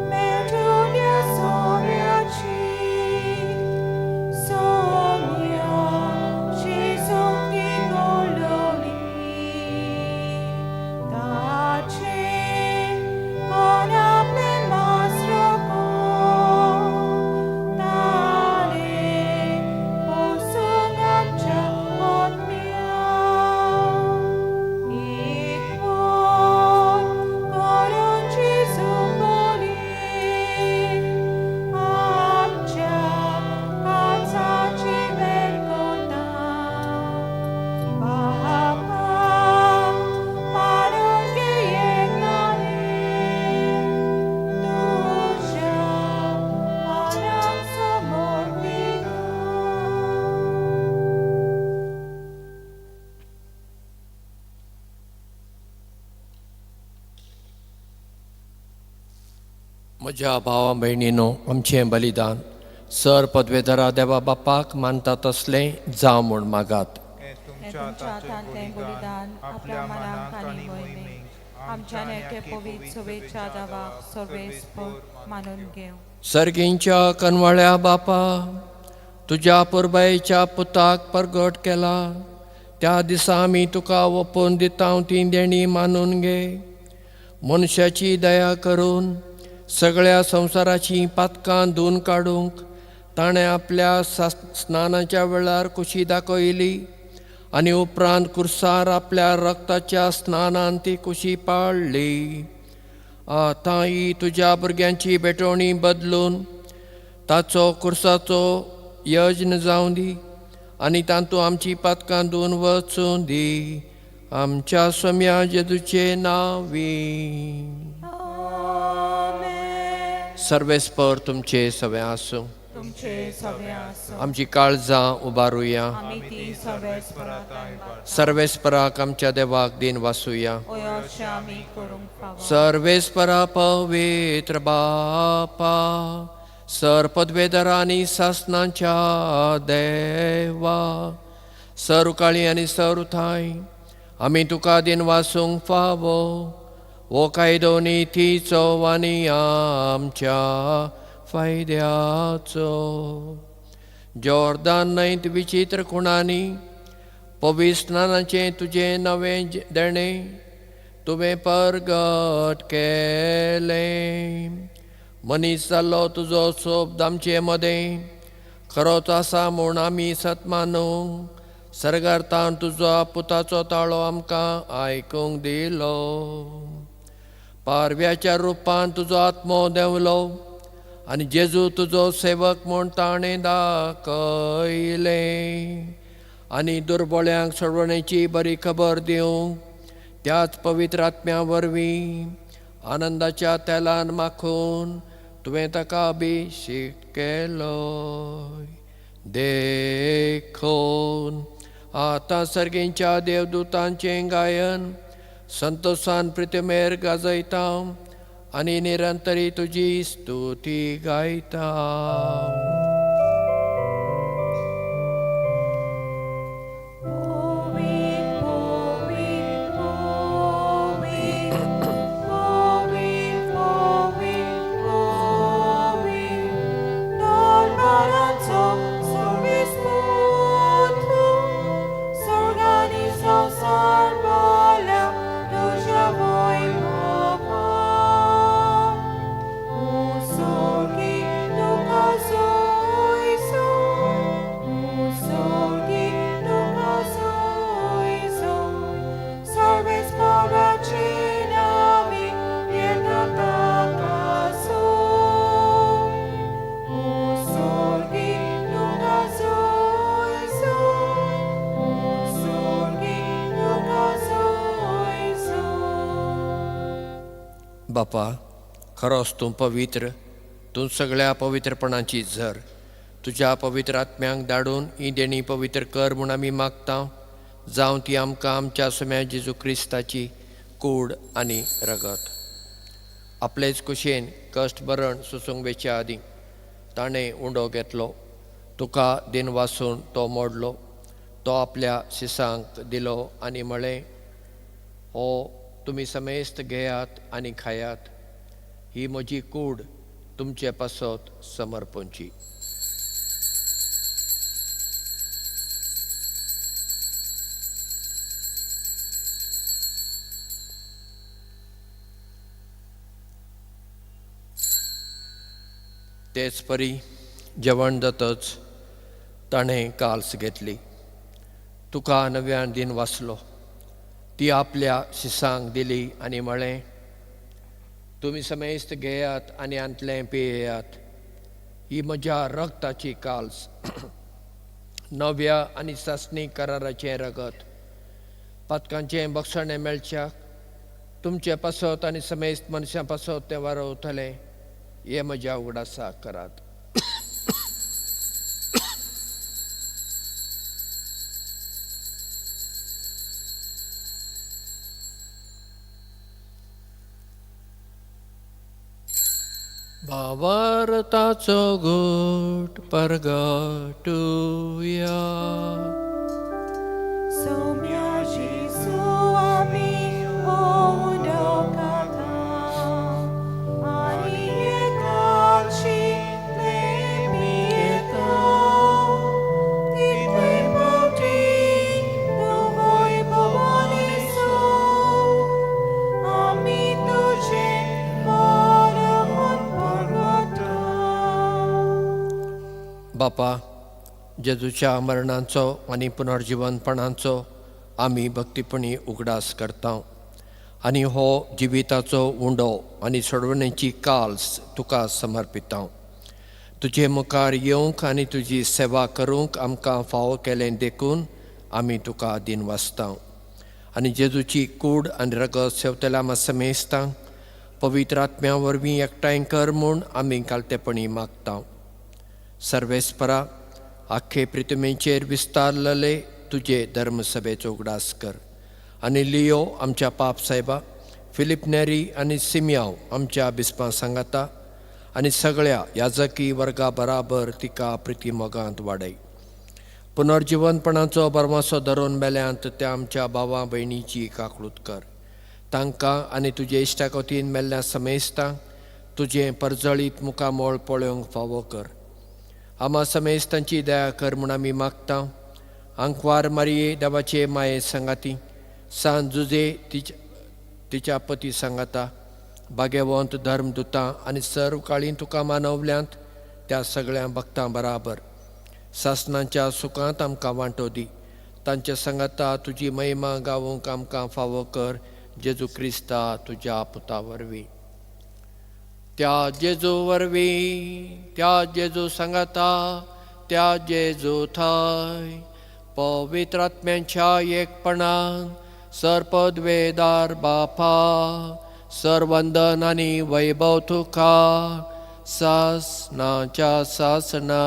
भेट उंड्या सोऱ्याची, सोम्या जेजूक ती गोडवली, ताचे कोण आपलें मास रोखून, ताणें पोसूंक आमच्या आत्म्याक. एकवट करून जेजू बोली, आमच्या काळजाची बेरकोता. बापा मानून घेयताले, तुज्या पानां समर्पिता. म्हज्या भावा भयणीनो, आमचें बलिदान सर पदवेधरा देवा बापाक मानता तसलें जावं म्हूण मागात. हें हें तुमच्या तुमच्या हाताचें हातांतलें बलिदान आपल्या मनाक आनी मोहिमेक आमच्या नेटे पवित्र सभेच्या दावाक सर्वेस्पर मानून घेवं. सर्गींच्या कनवाळ्या बापा, तुज्या पुरबायेच्या पुताक परगट केला त्या दिसा आमी तुका ओपून दिता ती देणी मानून घे. मनशाची दया करून सगळ्या संवसाराचीं पातकां धुवन काडूंक ताणें आपल्या स्नानाच्या वेळार कुशी दाखयली आनी उपरांत कुर्सार आपल्या रक्ताच्या स्नानान ती कुशी पाळ्ळी. आतां ही तुज्या भुरग्यांची भेटवणी बदलून ताचो कुर्साचो यज्ञ जावं दी आनी तातूंत आमची पातकां धुवन वचूं दी. आमच्या सोम्या जेजूचे नांवी. आमेन. सर्वेस्पर तुमचे सगळें आसूं. तुमचे सगळे आसूं. आमची काळजां उबारुया. आमी ती सर्वेस्पराक सर्वेस्पराक आमच्या देवाक दिन वासुया. अशें आमी करूंक फावो. सर्वेस्परा पवित्र बापा, सर पदवेधरा आनी सासनाच्या देवा, सरुकाळी आनी सरुथाय आमी तुका दिन वासूंक फावो. हो कायदो नितीचो आनी आमच्या फायद्याचो. जॉर्दान न्हंयत विचित्र खुणांनी पवित्र स्नानाचें तुजें नवें देणें तुवें परगट केलें. मनीस जाल्लो तुजो सोब आमचे मदें खरोच आसा म्हूण आमी सत मानूंक सर्गार तुजो पुताचो ताळो आमकां आयकूंक दिलो. पारव्याच्या रुपान तुजो आत्मो देंवलो आनी जेजू तुजो सेवक म्हूण ताणें दाखयलें आनी दुर्बळ्यांक सोडवणेची बरी खबर दिवंक त्याच पवित्र आत्म्या वरवीं आनंदाच्या तेलान माखून तुवें ताका अभिषेक केलो. देखून आतां सर्गींच्या देवदूतांचें गायन संतोषान प्रितमेर गाजयता आनी निरंतरी तुजी स्तुती गायता. पवित्र, पवित्र, पवित्र, पवित्र, पवित्र, पवित्र, दरबाराचो सर्वेस्पर तूं, स्वर्ग आनी संवसार भरल्या तुज्या वैभवान. ओ स्वर्गी तुका स्तुती. बापा, खरोच तूं पवित्र, तूं सगळ्या पवित्रपणाची झर. तुज्या पवित्र आत्म्यांक धाडून ही देणी पवित्र कर म्हूण आमी मागता, जावं ती आमकां आमच्या सम्या जेजू क्रिस्ताची कूड आनी रगत. आपलेच कुशेन कश्ट मरण सोसूंक वेच्या आदीं ताणें उंडो घेतलो, तुका दिन वासून तो मोडलो, तो आपल्या शिसांक दिलो आनी म्हळें, हो तुमी समेस्त घेयात आनी खायात, ही म्हजी कूड तुमचे पासत समर्पणची. तेच परी जेवण जातच ताणें काल्स घेतली, तुका नव्यान दिन वाचलो, ती आपल्या शिसांक दिली आनी म्हळें, तुमी समेस्त घेयात आनी आंतलें पियेयात, ही म्हज्या रगताची काल्स, नव्या आनी सासणी कराराचें रगत, पातकांचें बक्षणें मेळच्याक तुमचे पासत आनी समेस्त मनशां पासत तें वारवतलें, हें म्हज्या उगडासाक करात. भावार्थाचो घोट परगटुया. सौम्या जेजू आमी उंडो खाता आनी एकाची ते पियेता, तितले फावटी तूं वैभवान आमी तुजें मरण परगटा. बापा, जेजूच्या मरणाचो आनी पुनर्जिवनपणाचो आमी भक्तीपणी उगडास करता आनी हो जिविताचो उंडो आनी सोडवणेची काल्स तुका समर्पिता. तुजे मुखार येवंक आनी तुजी सेवा करूंक आमकां फावो केलें देखून आमी तुका दिन वाचता आनी जेजूची कूड आनी रगत सेवतल्या आमा समेस्तांक पवित्र आत्म्या वरवीं एकठांय कर म्हूण आमी कालतेपणी मागता. सर्वेस्परा, आख्खे प्रितमेचेर विस्तारलेले तुजे धर्मसभेचो उगडास कर आनी लियो आमच्या पाप सायबा, फिलीप नेरी आनी सिमयाव आमच्या बिस्पां सांगाता आनी सगळ्या याजकी वर्गा बराबर तिका प्रिती मोगांत वाडय. पुनर्जिवनपणाचो बरमासो धरून मेल्यांत त्या आमच्या भावा भयणीची काकळूत कर, तांकां आनी तुजे इश्टाकोतीन मेल्ल्या समेस्तांक तुजें परजळीत मुखामोळ पळोवंक फावो कर. आमा समेस्तांची दया कर म्हूण आमी मागता. आंकवार मारये देवाचे माये सांगाती, सान जुजे तिच्या पती सांगाता, भाग्यवंत धर्मदुतां आनी सर्व काळीं तुका मानवल्यांत त्या सगळ्या भक्तां बराबर सासणाच्या सुखांत आमकां वांटो दी. तांच्या सांगाता तुजी महिमा गावोंक आमकां फावो कर, जेजू क्रिस्ता तुज्या पुता वरवीं. त्या जेजू वरवीं, त्या जेजू सांगाता, त्या जेजू थंय पवित्र आत्म्यांच्या एकपणान सर्पद्वेदार बापा, सरवंदन आनी वैभव तुका सासनाच्या सासनां.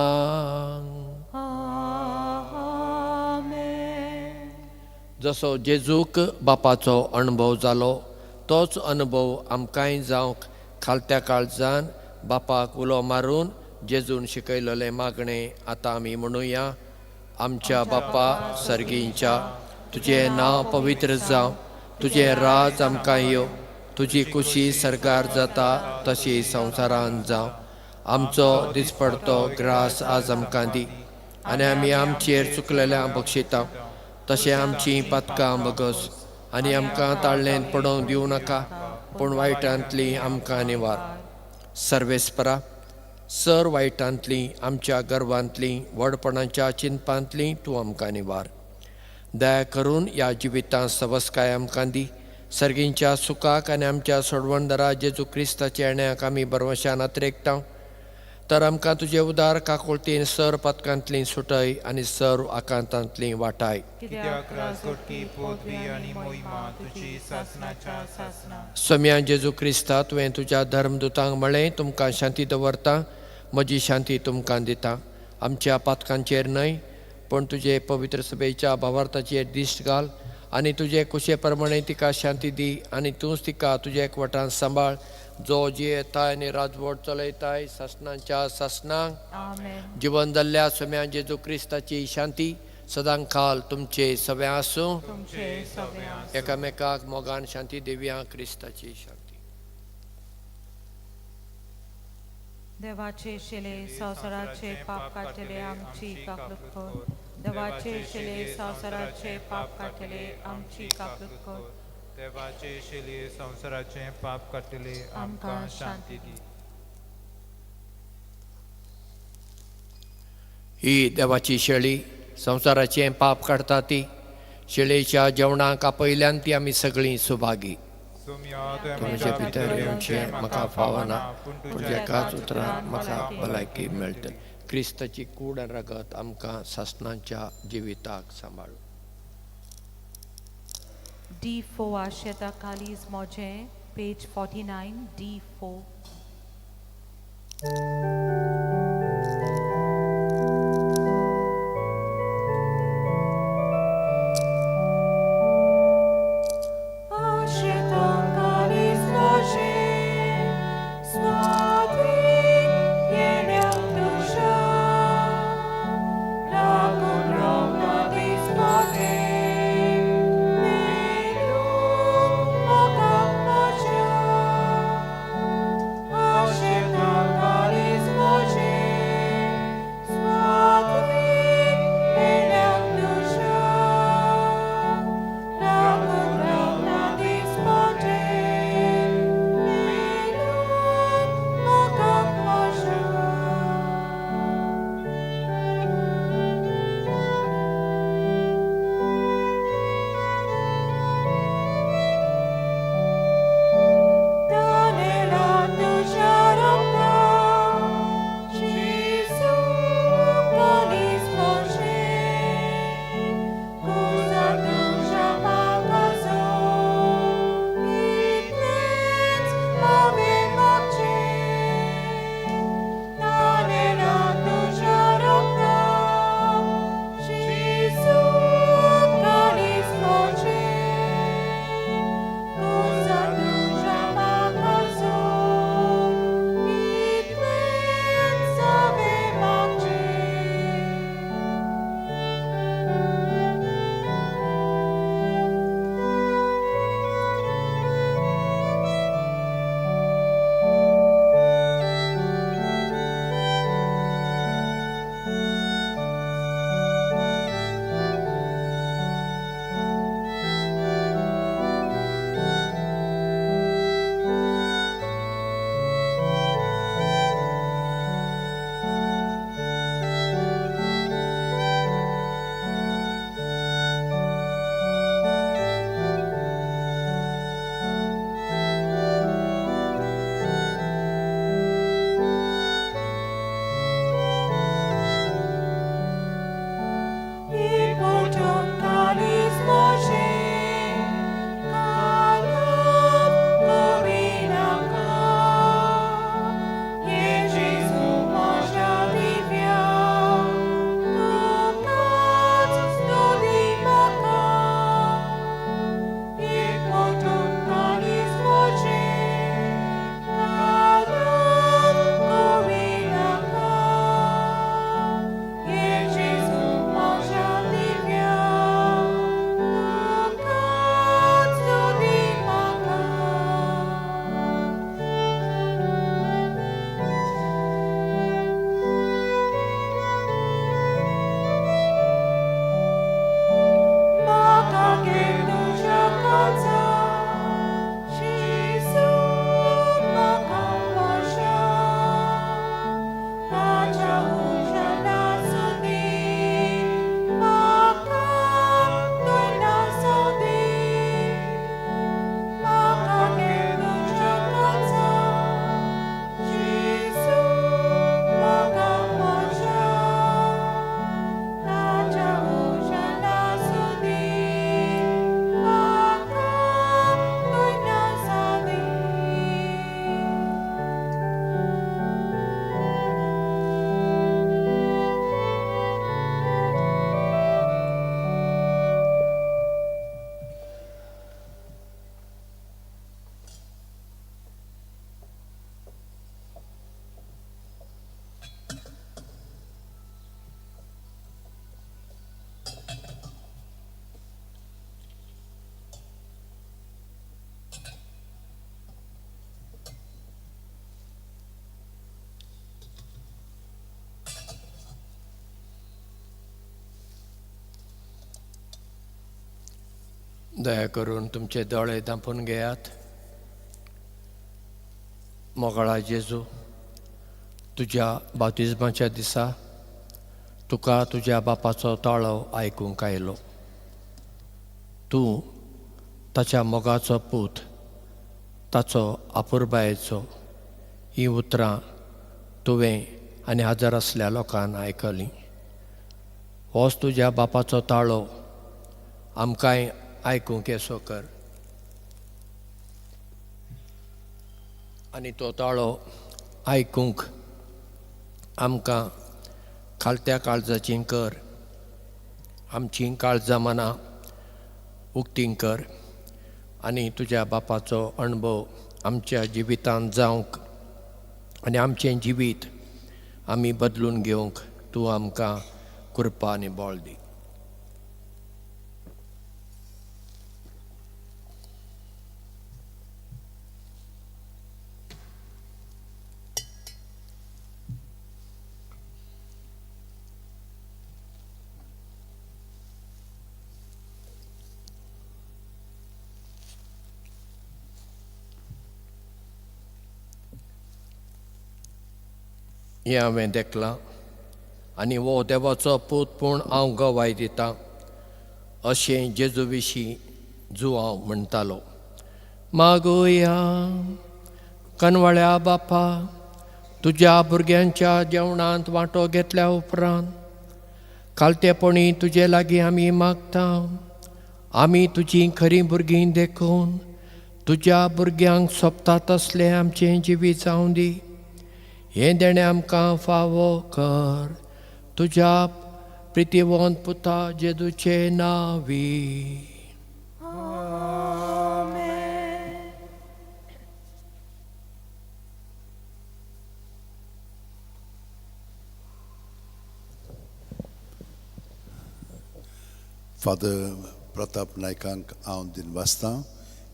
आमेन. जसो जेजूक बापाचो अणभव जालो तोच अणभव आमकांय जावंक खालत्या काळजान बापाक उलो मारून जेजून शिकयलेलें मागणें आतां आमी म्हणुया. आमच्या बापा सर्गींच्या, तुजें नांव पवित्र जावं, तुजें राज आमकां येवं, तुजी कुशी सरकार जाता तशी संवसारान जावं. आमचो दिसपडतो ग्रास आज आमकां दी आनी आमी आमचेर चुकलेल्या बक्षिता तशें आमचीं पातकां बगस आनी आमकां ताळ्ळेंत पडोवंक दिवं नाका, पूण वायटांतली आमकां निवार. सर्वेस्परा, सर वायटांतली आमच्या गर्वांतली व्हडपणाच्या चिंतपांतली तूं आमकां निवार. दया करून ह्या जिवितांत सवस्काय आमकां दी. सर्गींच्या सुखाक आनी आमच्या सोडवणदारा जेजू क्रिस्ताच्या येण्याक आमी बरवशान अत्रेकता. तर आमकां तुजे उदार काकुळतीन सर पातकांतली सुटय आनी सर्व आकांतांतली वाटाय. कित्याक राजवटकी पदवी आनी मोहिमा तुजी सासनाच्या सासना. सोम्या जेजू क्रिस्ता, तुवें तुज्या धर्मदुतांक म्हळें, तुमकां शांती दवरता, म्हजी शांती तुमकां दिता. आमच्या पातकांचेर न्हय पूण तुजे पवित्र सभेच्या भावार्थाचेर दिश्ट घाल आनी तुजे कुशे प्रमाणे तिका शांती दी आनी तूंच तिका तुज्या एकवटान सांबाळ, जो जियेताय आनी राजवट चलयताय सासणाच्या सासणांक. आमेन. जिवन जाल्ल्या सोम्या जेजू क्रिस्ताची शांती सदां काल तुमचे सगळें आसूं. तुमचे सगळें. एकामेकाक मोगान शांती दिवया. क्रिस्ताची शांती. देवाचे शिले संवसाराचे पाप काडटले आमची काकूत कर. देवाचे शिले संवसाराचे पाप काडटले आमची काकूत कर. देवाचे शिले संवसाराचे पाप काडटले आमकां शांती दी. ही देवाची शेळी संवसाराचें पाप काडटा ती शेळेच्या जेवणाक आपयल्यान ती आमी सगळीं सुभागी. तुमचे भितर येवचें म्हाका फावना, पूण एकाच उतरान म्हाका भलायकी मेळटली. क्रिस्ताची कूड आनी रगत आमकां सासणाच्या जिविताक सांबाळू. D4 आशेता कालीज मोजें, पेज 49, D4. आशेता कालीज मोजें, स्वाती येण्या तुज्या, लागून रावना दीस मोजें, मेलू म्हाका म्हज्या. आशेता कालीज दया करून तुमचे दोळे धांपून घेयात. मोगाळा जेजू, तुज्या बाप्तिज्माच्या दिसा तुका तुज्या बापाचो ताळो आयकूंक आयलो. तूं ताच्या मोगाचो पूत, ताचो आपुरबायेचो. हीं उतरां तुवें आनी हजर आसल्या लोकान आयकलीं. होच तुज्या बापाचो ताळो आमकांय आयकूंक येसो कर आनी तो ताळो आयकूंक आमकां खालत्या काळजाची कर. आमची काळजां मनां उक्तीं कर आनी तुज्या बापाचो अणभव आमच्या जिवितांत जावंक आनी आमचें जिवीत आमी बदलून घेवंक तूं आमकां कृपा आनी बळ दी. हें हांवें देखलां आनी हो देवाचो पूत पूण हांव गवाय दितां अशें जेजू विशीं जुआंव म्हणटालो. मागोया कनवळ्या बापा, तुज्या भुरग्यांच्या जेवणांत वांटो घेतल्या उपरांत खालतेपणी तुजे लागीं आमी मागता. आमी तुजीं खरीं भुरगीं देखून तुज्या भुरग्यांक सोबता तसलें आमचें जिवीत जावं दी. हें देणें आमकां फावो कर तुज्या प्रितीवंत पुता जेजूचे नांवी. फादर प्रताप नायकांक हांव दिनवासतां.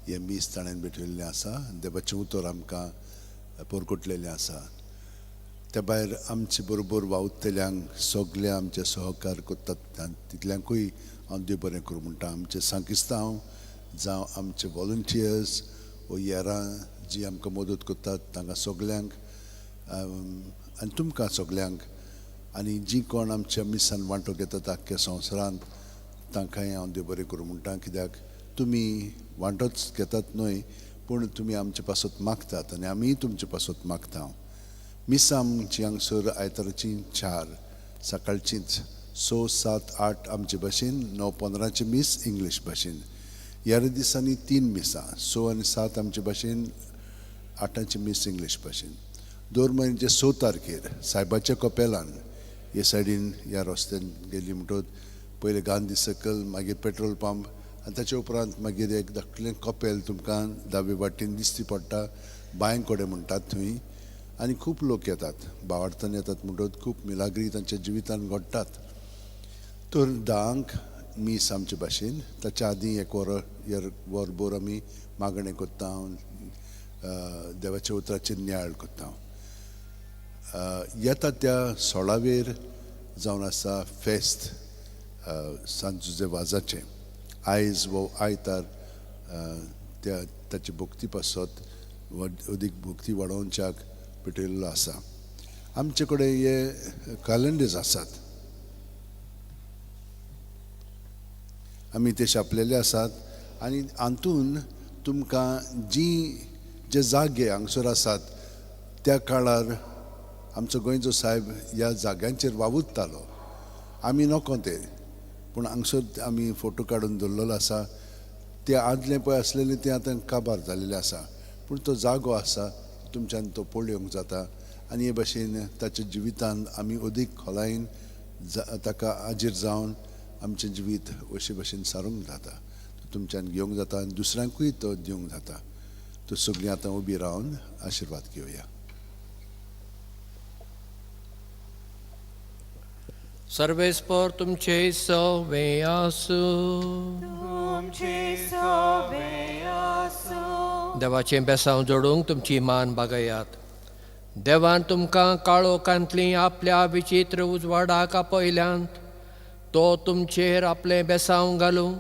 हें मीस ताणें भेटयल्लें आसा, देवाचें उतर आमकां पोरकुटलेलें आसा. त्या भायर आमचे बरोबर वावुरतल्यांक सगळे आमचे सहकार करतात तितल्यांकूय हांव देव बरें करूं म्हणटा. आमचे सांकिस्तांव जावं आमचे वॉलंटियर्स वो हेरां जी आमकां मदत करतात तांकां सगल्यांक आनी तुमकां सगल्यांक आनी जी कोण आमच्या मिसान वांटो घेतात आख्ख्या संवसारांत तांकांय हांव देव बरें करूं म्हणटा. कित्याक तुमी वांटोच घेतात न्हय, पूण तुमी आमचे पासत मागतात आनी आमीय तुमचे पासत मागता. मिसां आमची हांगसर आयताराचीं 4 सकाळचींच 6, 7, 8 आमचे भाशेन, 9:15 मीस इंग्लीश भाशेन. ह्या दिसांनी 3 मिसां, 6 आनी 7 आमचे भाशेन, 8 मीस इंग्लीश भाशेन. दर म्हयन्याचे 6 तारखेर सायबाच्या कपेलान हे सायडीन ह्या रस्त्यान गेली म्हणटकच पयलें गांधी सर्कल, मागीर पेट्रोल पंप आनी ताच्या उपरांत मागीर एक धाकलें कपेल तुमकां दावे वाटेन दिश्टी पडटा, बांय कडेन म्हणटात थंय. आनी खूब लोक येतात, भावार्थान येतात म्हणटकच खूब मिलाग्री तांच्या जिवितान घडटात. तर 10 मीस आमचे भाशेन, ताच्या आदीं एक वर वरभर आमी मागणें करता, देवाच्या उतराचेर नियाळ करता. येता त्या 16वेर जावन आसा फेस्त सांत जुजे वाजाचें. आयज वो आयतार त्या ताची भक्ती पासत अदीक भक्ती वाडोवच्याक पेटयल्लो आसा. आमचे कडेन हे कॅलेंडर्स आसात, आमी ते छापलेले आसात आनी हातून तुमकां जी जे जागे हांगसर आसात त्या काळार आमचो गोंयचो सायब ह्या जाग्यांचेर वावुरतालो. आमी नको ते, पूण हांगसर आमी फोटो काडून दवरलेलो आसा. ते आदलें पळय आसलेलें तें आतां काबार जाल्लें आसा, पूण तो जागो आसा तुमच्यान तो पळोवंक जाता. आनी हे भाशेन ताच्या जिवितान आमी अदीक खोलायेन ताका आजीर जावन आमचें जिवीत अशे भाशेन सारूंक जाता. तुमच्यान घेवंक जाता आनी दुसऱ्यांकूय तो दिवंक जाता. तो सगळीं आतां उबी रावन आशिर्वाद घेवया. सर्वेस्पर तुमचे सवे आसूं. तुमचे सवे आसूं. देवाचें बेसांव जोडूंक तुमची मान बागयात. देवान तुमकां काळोखांतलीं आपल्या विचित्र उजवाडाक आपयल्यांत. तो तुमचेर आपलें बेसांव घालूं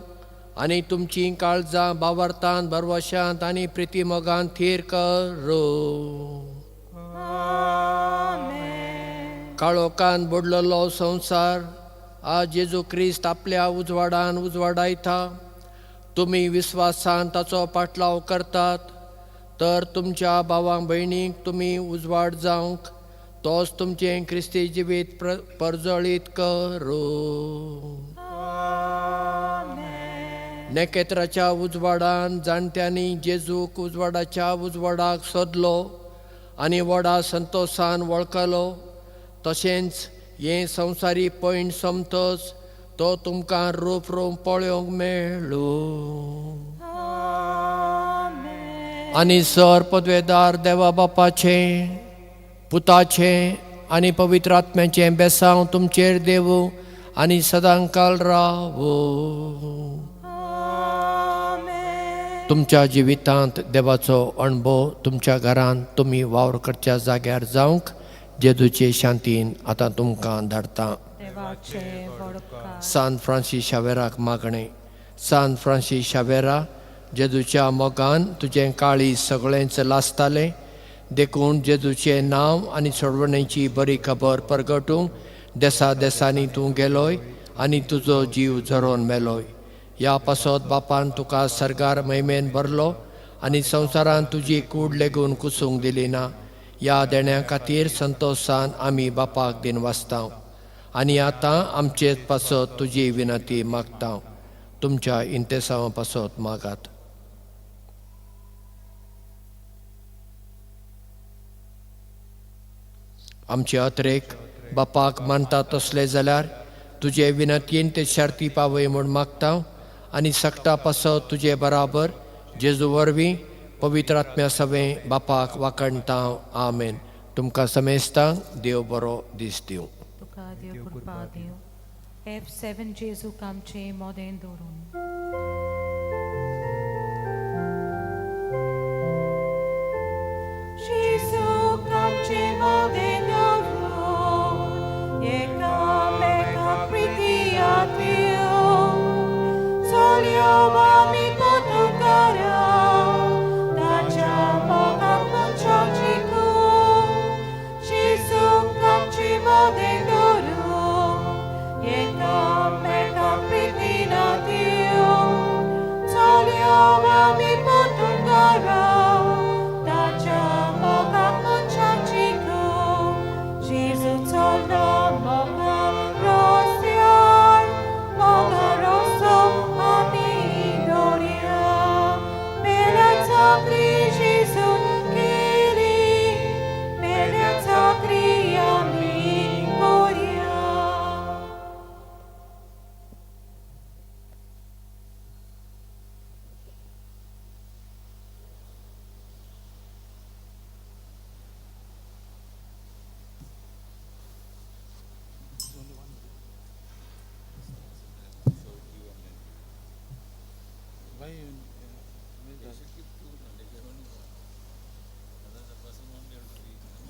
आनी तुमचीं काळजां बावरतान भरवशांत आनी प्रितीमोगान थीर करूं. काळोखान बुडलेलो संवसार आज जेजू क्रिस्त आपल्या उजवाडान उजवाडायता. तुमी विस्वासान ताचो पाटलाव करतात तर तुमच्या भावां भयणींक तुमी उजवाड जावंक तोच तुमचें क्रिस्ती जिवीत परजळीत करूं. नेकेत्राच्या उजवाडान जाणट्यांनी जेजूक उजवाडाच्या उजवाडाक सोदलो आनी व्हडा संतोशान वळखलो. तशेंच हें संवसारी पयण सोमतच तो तुमकां रूप रूप पळोवंक मेळ्ळो. आनी सर पदवेदार देवा बापाचें, पुताचें आनी पवित्र आत्म्याचें बेसांव तुमचेर देवूं आनी सदांकाल रावूं. तुमच्या जिवितांत देवाचो अणभव तुमच्या घरांत तुमी वावर करच्या जाग्यार जावंक जेजूचे शांतीन आतां तुमकां धाडटा. सान फ्रांसीस शावेराक मागणें. सान फ्रांसीस शावेरा, जेजूच्या मोगान तुजें काळीज सगळेंच लासतालें, देखून जेजूचें नांव आनी सोडवणेची बरी खबर परगटूंक देसा देसांनी तूं गेलोय आनी तुजो जीव झरोवन मेलोय. ह्या पासत बापान तुका सर्गार महिमेन भरलो आनी संवसारान तुजी कूड लेगून कुसूंक दिली ना. ह्या देण्या खातीर संतोशान आमी बापाक दिन वाचता आनी आतां आमचेच पासत तुजी विनंती मागता. तुमच्या इंतेसांवा पासत मागात. आमचे अत्रेक बापाक मानता तसले जाल्यार तुजे विनंतीन ते शर्ती पावय म्हूण मागता आनी सकटा पासत तुजे बराबर जेजू वरवीं पवित्र आत्म्या सवें बापाक वाखणता. आमेन. तुमकां समेस्तांक देव बरो दीस दिवं. तुका देव कृपा दिवं. F7 जेजूक आमचे मोदें दवरून. जेजूक आमचे मोदें दवरून, एकामेका प्रितीया दिवं, चलयो आमी पोतुकारा, ताच्या मोगाक मनशां जिखूं. जेजूक आमचे मोदें दवरून, एकामेका प्रितीना दिवं, चलयो आमी पोतुकारा, ताच्या मोगाक मनशां जिखूं. जेजू चल्लो मोगा रस्त्यार, मोगा रस्तो आमी दवरया. मेल्या चाकरी जेजून केली, मेल्या चाकरी आमी करया.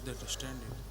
That stand it.